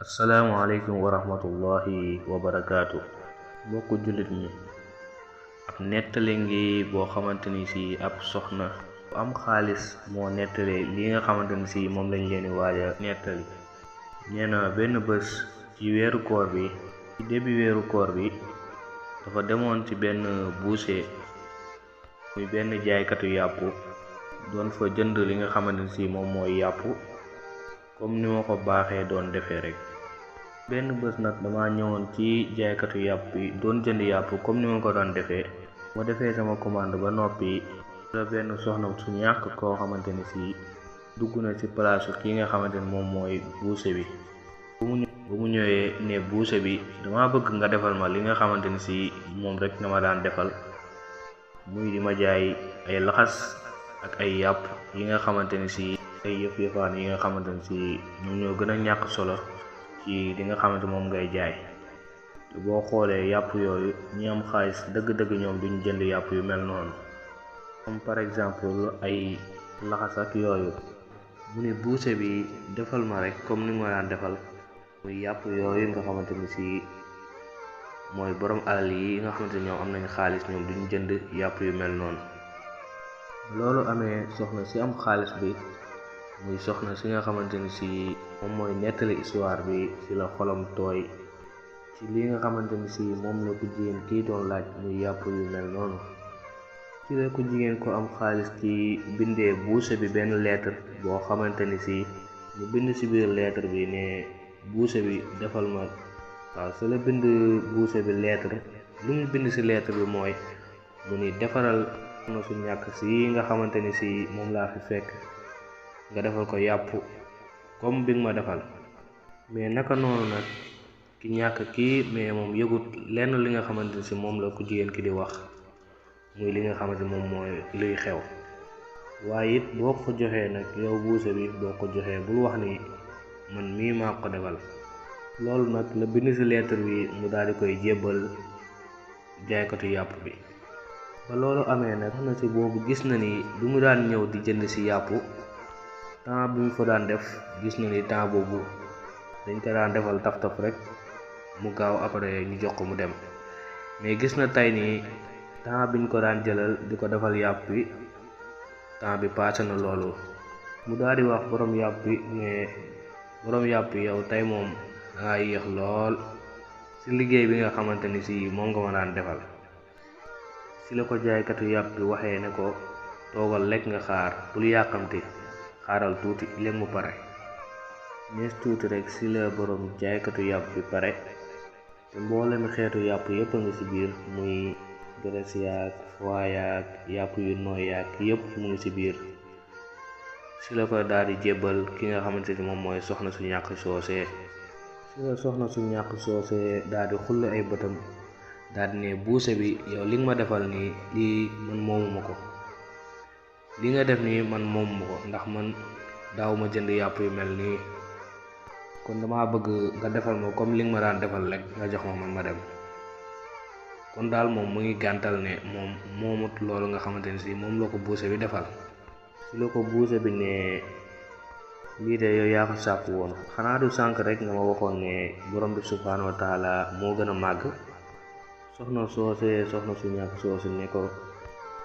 asalaamaaleykum wa rahmatullahi wa barakaatu. mbokku jullit ñi, ab nettali ngi boo xamante ni si ab soxna bu am xaalis moo nettali li nga xamante ni si moom lañ leen di waaja nettali. nee na benn bés ci weeru koor bi, ci début weeru koor bi, dafa demoon ci benn boucher, muy benn jaaykatu yàpp, doon fa jënd li nga xamante ni si moom mooy yàpp, comme ni ma ko baaxee doon defee rek. benn bés nag dama ñëwoon ci jaaykatu yàpp bi doon jënd yàpp comme ni ma ko doon defee. moo defee sama commande ba noppi, la benn soxna su ñàkk koo xamante ni si dugg na ci palaasu ki nga xamante ni moom mooy boucher bi. bu mu ñëwee ne boucher bi, dama bëgg nga defal ma li nga xamante ni si moom rek nga ma daan defal, muy di ma jaay ay laxas ak ay yàpp yi nga xamante ni si ay yëf-yëfaan yi nga xamante ni si ñoom ñoo gën a ñàkk solo ci li nga xamante moom ngay jaay. te boo xoolee yàpp yooyu, ñi am xaalis dëgg-dëgg ñoom duñ jënd yàpp yu mel noonu, comme par exemple ay laxas ak yooyu. mu ne boucher bi, defal ma rek comme ni nga ma daan defal, muy yàpp yooyu nga xamante ni si mooy borom alal yi nga xamante ñoom am nañ xaalis, ñoom duñ jënd yàpp yu mel noonu. loolu amee, soxna si am xaalis bi, muy soxna si nga xamante ni si moom mooy nettali histoire bi, ci la xolam tooy ci li nga xamante ni si moom la ku jigéen kii doon laaj, muy yàpp yu mel noonu. ci la ku jigéen ko am xaalis ci bindee boucher bi benn lettre boo xamante ni si mu bind ci biir lettre bi ne boucher bi defal ma. waaw su la bind boucher bi lettre, lu mu bind ci lettre bi mooy mu ni defaral na su ñàkk si nga xamante ni si moom laa fi fekk, nga defal ko yàpp comme bi nga ma defal. mais naka noonu nag ki ñàkk kii, mais moom yëgut lenn li nga xamante ni si moom la ku jigéen ki di wax, muy li nga xamante moom mooy luy xew. waaye it boo ko joxee nag, yow boucher bi boo ko joxee bul wax ni man mii maa ko defal. loolu nag la bind ci lettre bi, mu daal di koy jébbal jaaykatu yàpp bi. ba loolu amee nag, na ci boobu gis na ni bi mu daan ñëw di jënd ci yàpp, temps bi mu fa daan def, gis na ni temps boobu dañ ko daan defal taf-taf rek mu gaaw, après ñu jox ko mu dem. mais gis na tey nii temps biñ ko daan jëlal di ko defal yàpp bi, temps bi passé na loolu. mu daal di wax borom yàpp bi ne borom yàpp bi, yow tey moom dangay yéex lool ci liggéey bi nga xamante ni si moom nga ma daan defal. ci la ko jaaykatu yàpp bi waxee ne ko toogal lekk nga xaar, bul yàkkamti, xaaral tuuti léegi mu pare. nees tuuti rek ci la borom jaaykatu yàpp bi pare, te mboolem xeetu yàpp yépp a ngi ci biir, muy graisse yaak, foie yaak, yàpp yu nooy yaak yépp mu ngi ci biir. ci la ko daal di jébbal ki nga xamante ni moom mooy soxna su ñàkk soosee. ci la soxna su ñàkk soosee daal di xulle ay bëtam, daal di ne boucher bi, yow li nga ma defal nii, lii man moomuma ko. li nga def nii man moomuma ko, ndax man daaw ma jënd yàpp yu mel nii, kon dama bëgg nga defal ma comme li nga ma daan defal rek, nga jox ma man ma dem. kon daal moom mu ngi gàntal ne moom moomut loolu nga xamante ni si moom la ko boucher bi defal. ci la ko boucher bi ne lii de yow yaa ko sàpp woon, xanaa du sànq rek nga ma waxoon ne borom bi subhaanahu wa taala moo gën a màgg. soxna su ñàkk soose ne ko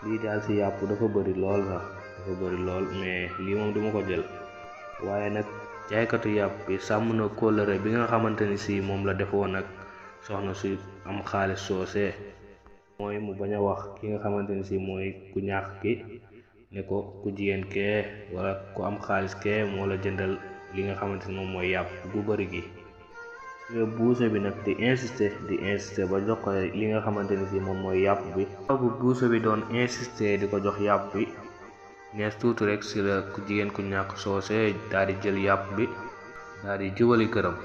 lii daal ci yàpp dafa bëri lool sax, dafa bëri lool, mais lii moom duma ko jël. waaye nag jaaykatu yàpp bi sàmm na kóllëre bi nga xamante ni si moom la defoon ak soxna su am xaalis soose, mooy mu bañ a wax ki nga xamante ni si mooy ku ñàkk ki ne ko ku jigéen kee wala ku am xaalis kee moo la jëndal li nga xamante ni moom mooy yàpp bu bëri gi. boucher bi nag di insister ba jox ko li nga xamante ni si moom mooy yàpp bi. bu boucher bi doon insister di ko jox yàpp bi, nees tuuti rek ci la ku jigéen ku ñàkk soose daal di jël yàpp bi, daal di jubali këram.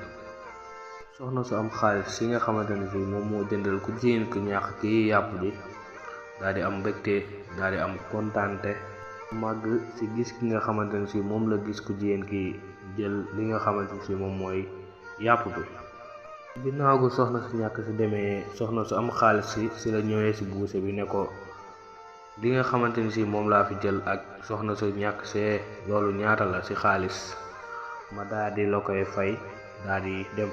soxna su am xaalis si nga xamante ni si moom moo jëndal ku jigéen ku ñàkk kii yàpp bi, daal di am mbégte, daal di am kontaante màgg ci gis ki nga xamante ni si moom la gis ku jigéen ki jël li nga xamante ni si moom mooy yàpp bi. ginnaaw gu soxna su ñàkk si demee, soxna su am xaalis si la ñëwee ci boucher bi ne ko li nga xamante ni si moom laa fi jël ak soxna su ñàkk see, loolu ñaata la ci xaalis, ma daal di la koy fay daal di dem.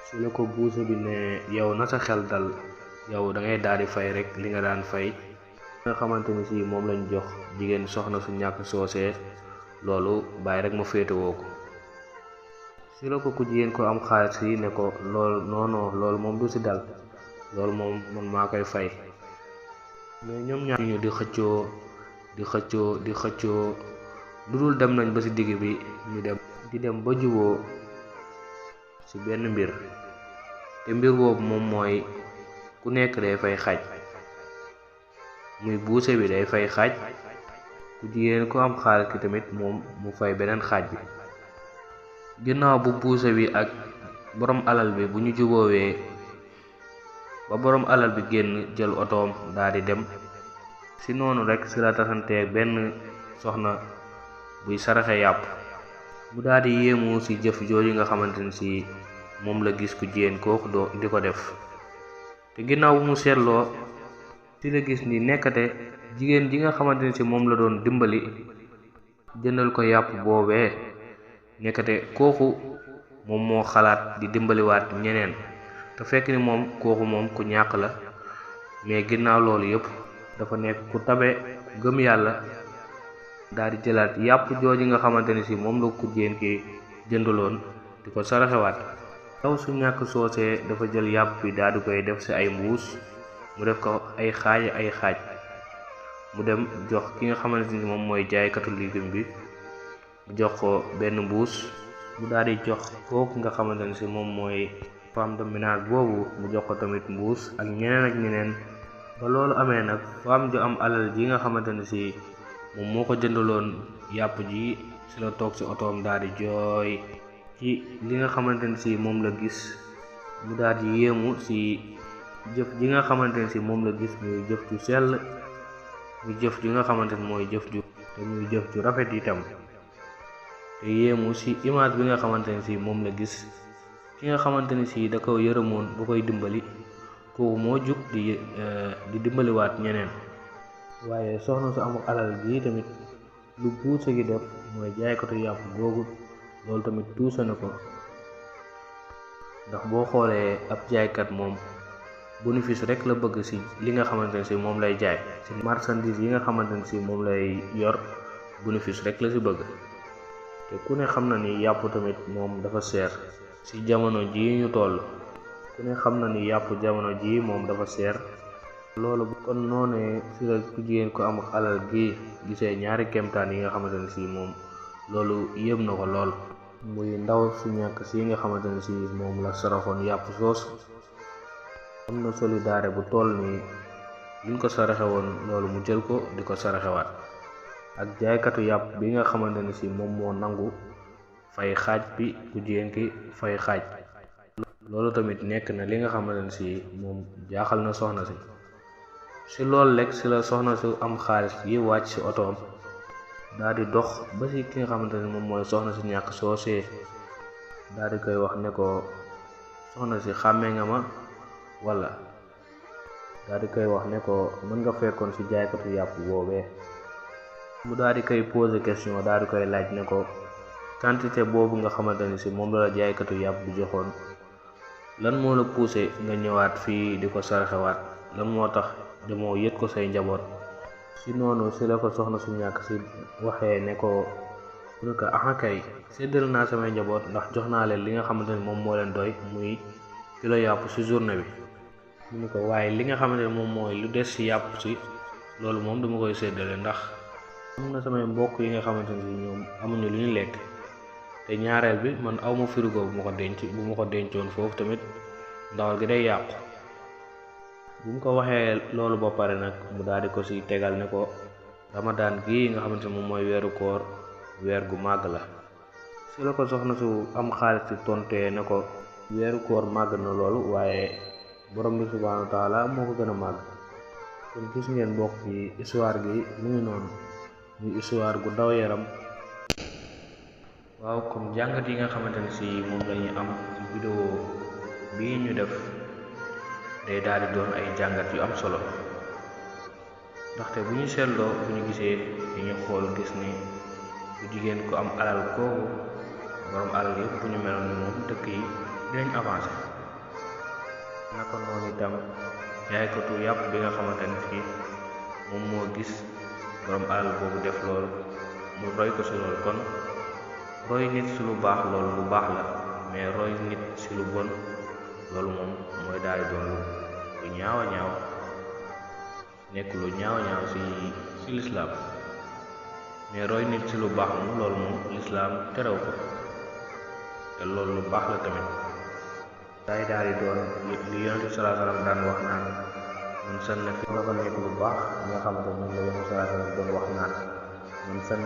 su la ko buuse bi ne yow na sa xel dal, yow da ngay daal di fay rek li nga daan fay. nga xamante ni si moom lañ jox jigéen soxna su ñàkk soosee loolu bàyyi rek ma féetewoo ko. si la ko ku jigéen ko am xaalis yi ne ko loolu moom du si dal, loolu moom man maa koy fay. mais ñoom ñaar ñu di xëccoo lu dul dem nañ ba ci digg bi ñu dem ba juboo ci benn mbir, te mbir boobu moom mooy ku nekk day fay xaaj, muy buuse bi day fay xaaj, ku jigéen ku am xaalis ki tamit moom mu fay beneen xaaj bi. ginnaaw bu buuse bi ak borom alal bi bu ñu juboowee ba borom alal bi génn jël otoom daal di dem, ci noonu rek ci la tasanteeg benn soxna buy saraxe yàpp. mu daal di yéemu ci jëf jooju nga xamante ni ci moom la gis ku jigéen kooku di ko def. te ginnaaw bu mu seetloo ci la gis ni nekkate jigéen ji nga xamante ni ci moom la doon dimbali jëndal ko yàpp boobee, nekkate kooku moom moo xalaat di dimbaliwaat ñeneen, te fekk ni moom kooku moom ku ñàkk la. mais ginnaaw loolu yépp dafa nekk ku tabe gëm yàlla, daal di jëlaat yàpp jooju nga xamante ni ci moom la ku jigéen ki jëndaloon di ko saraxewaat. ndaw su ñàkk soosee dafa jël yàpp bi daal di koy def ci ay mbuus, mu def ko ay xaaj mu dem jox ki nga xamante ni moom mooy jaaykatu légume bi, mu jox ko benn mbuus. mu daal di jox kooku nga xamante ni ci moom mooy femme de ménage boobu, mu jox ko tamit mbuus ak ñeneen. ba loolu amee nag femme ju am alal ji nga xamante ni ci moom moo ko jëndaloon yàpp ji, ci la toog ci otoom daal di jooy ci li nga xamante ni ci moom la gis. mu daal di yéemu ci jëf ji nga xamante ni ci moom la gis, muy jëf ju sell, muy jëf ji nga xamante ni mooy jëf ju rafet itam. te yéemu ci image bi nga xamante ni ci moom la gis, ki nga xamante ni ci da ko yërëmoon bu koy dimbali, kooku moo jug di dimbaliwaat ñeneen. waaye soxna su am alal gi tamit lu buuse gi def mooy jaaykatu yàpp googu, loolu tamit tuuse na ko. ndax boo xoolee ab jaaykat moom bénéfice rek la bëgg ci li nga xamante ne ci moom lay jaay, ci marchandise yi nga xamante ne ci moom lay yor, bénéfice rek la ci bëgg. te ku ne xam na ni yàpp tamit moom dafa seer ci jamono ji ñu toll. ku ne xam na ni yàpp jamono ji moom dafa seer. loolu kon noonee ci la ku jigéen ko am alal gi gisee ñaari kemtaan yi nga xamante ne ci moom loolu yëm na ko lool. muy ndaw su ñàkk si nga xamante ne ci moom la saraxoon yàpp soos. am na solidaire bu toll ni liñ ko saraxe woon loolu mu jël ko di ko saraxewaat. ak jaaykatu yàpp bi nga xamante ne ci moom moo nangu fay xaaj bi, ku jigéen ki fay xaaj. loolu tamit nekk na li nga xamante ne ci moom jaaxal na soxna si. ci loolu lekk ci la soxna si am xaalis yi wàcc ci otoom daal di dox ba ci ki nga xamante ne moom mooy soxna si ñàkk soosee, daal di koy wax ne ko soxna si xàmmee nga ma walla. daal di koy wax ne ko mën nga fekkoon ci jaaykatu yàpp boobee. mu daal di koy poser question, daal di koy laaj ne ko quantité boobu nga xamante ni ci moom la jaaykatu yàpp bi joxoon, lan moo la poussé nga ñëwaat fii di ko saraxewaat, lan moo tax demoo yët ko say njaboot. ci noonu ci la ko soxna su ñàkk si waxee ne ko kay séddal naa samay njaboot, ndax jox naa leen li nga xamante ni moom moo leen doy, muy kilo yàpp ci journée bi. mu ne ko waaye li nga xamante ne moom mooy lu des ci yàpp ci loolu moom dama koy séddale, ndax am na samay mbokk yi nga xamante ni ñoom amuñu lu ñu lekk. te ñaareel bi man awma frigo bu ma ko dencoon foofu tamit ndawal gi day yàqu. bu mu ko waxee loolu ba pare nag mu daal di ko ci tegal ne ko ramadaan gii nga xamante ne moom mooy weeru koor, weer gu màgg la. ci la ko soxna su am xaalis ci tontee ne ko weeru koor màgg na loolu, waaye borom bi subhaanahu wa taala moo ko gën a màgg. kon gis ngeen mbokk yi histoire gi mu ngi noonu, muy histoire gu daw yaram. waaw comme jàngat yi nga xamante ne ci moom lañuy am ci vidéo bii ñu def day daal di doon ay jàngat yu am solo, ndaxte bu ñu seetloo bu ñu gisee dañu xool gis ni bu jigéen ko am alal kooku borom alal yëpp bu ñu meloon ni moom dëkk yi dinañ avancé. naka noonu itam jaaykatu yàpp bi nga xamante ni fii moom moo gis borom alal boobu def loolu mu roy ko ci loolu. kon roy nit ci lu baax loolu lu baax la, mais roy nit ci lu bon loolu moom mooy daal di doon lu ñaaw a ñaaw, nekk lu ñaaw a ñaaw ci lislaam. mais roy nit ci lu baax moom loolu moom lislaam terew ko, te loolu lu baax la tamit. day daal di doon li yonent bi sallallahu alayhi wa sallam daan wax naan man sanna fi dafa nekk lu baax li nga xamante moom la yonent bi sallallahu alayhi wa sallam doon wax naan man sanna